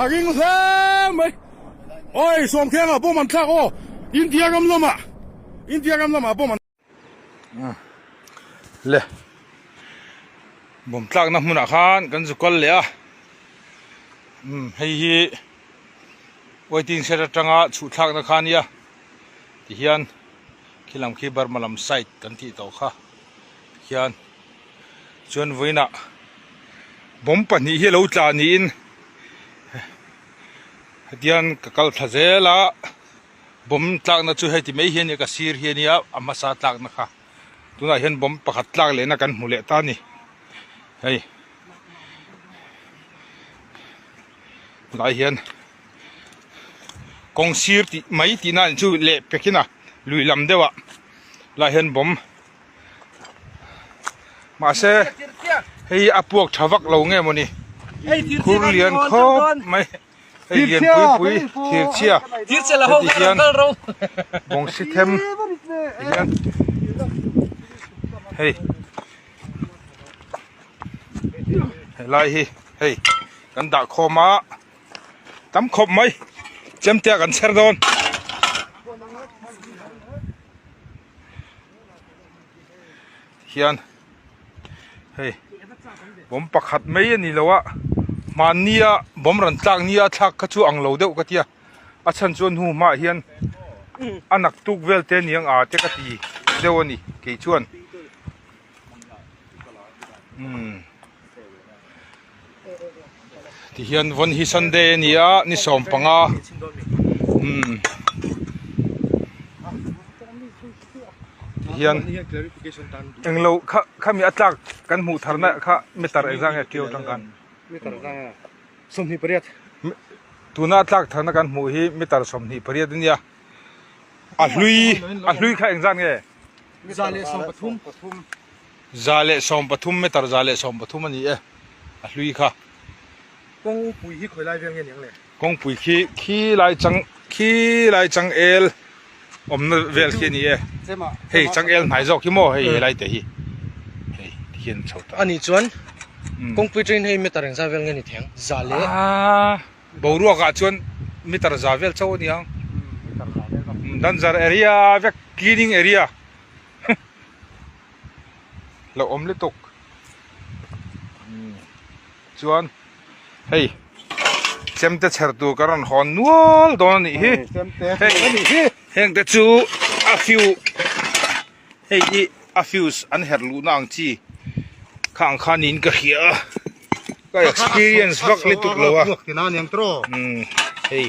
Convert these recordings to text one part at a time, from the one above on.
A ring hle mai. Oi Sawmkhenga bomb an thlak aw India ram lamah India ram lamah bomb an Le bomb tlakna hmunah khan kan zu kal leh a umm hei hi waiting shed atanga chhuh thlakna kha ania tihian khilam khi Burma lam side kan tih tawh kha tikhian chuan vawiinah bomb pahnih hi a lo tla niin hetiang ka kal thla zel a bomb tlakna chu heti mai hi a nia ka sir hi a nia a hmasa tlakna kha tunah hian bomb pakhat tlak lehna kan hmu leh ta a ni hei tunah hian kawng sir tih mai tih na chu leh pekin a lui lam deuh ah lai hian bomb mahse hei a puak tha vak lo nge mawni khur lian khawp mai hei lian pui pui thir chhia heti hian bawng si them ti hian hei helai hi hei kan dah khawm a tam khawp mai chemte ah kan chher dawn. Hian hei bawm pakhat mai a ni lo a hmannia bawm rawn tlak nia thlak kha chu ang lo deuh ka tia a chhan chuan hnu hmaah hian a naktuk vel te aniang a te ka ti deuh a ni kei chuan umm Tihian vawn hi Sunday a ni a ni 15 umm tihian englo kha khami a tlak kan hmuh tharna kha meter engzah nge ṭiau atang khan tuna a tlak tharna kan hmuh hi meter 28 a nia a hlui a hlui kha engzah nge. 113 meter 113 a ni e a hlui kha. Kawngpui hi khawi lai vel nge niang le? Kawngpui khi khi lai chang khi lai chang el awmna vel khi a ni e. Hei chang el hnai zawk hi maw hei helai te hi hei ti hian chho ta. A nih chuan kawngpui train hei meter engzah vel nge ni thei ang? Za leh. Boruak ah chuan meter za vel chauh a ni ang. Danzar area vek cleaning area. Lo awm lutuk chuan hei chemte chher tur ka rawn hawn nual dawn a nih hi hei heng te chu a fuse hei hi a fuse an herh luhna ang chi kha ang kha niin ka hria a ka experience vak lutuk lo a hei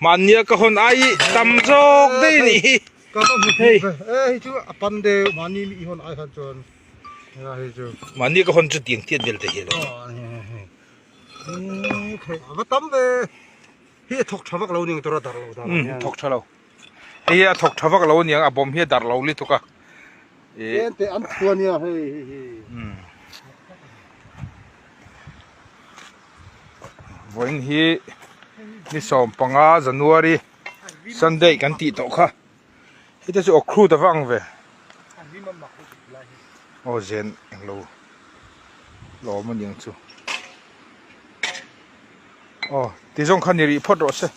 mahnia ka hawn ai tam zawk daih a nih hi. Ka va hmu hei e hei chu a pan deuh mahni mi i hawn ai khan chuan hei chu mahni ka hawn chu tiang tiat vel te hi lo a va tam ve hi a thawk tha vak lo ning tur a dar lo dar hian thawk tha lo hei a thawk tha vak lo aniang a bawm hi a dar lo lutuk a e te an thua nia hei hei hi vawiin hi ni 15 January Sunday kan tih tawh kha heta chu awkhrut a va ang ve aw zen englo lawm aniang chu aw ti zawng kha ni rih phawt rawh se.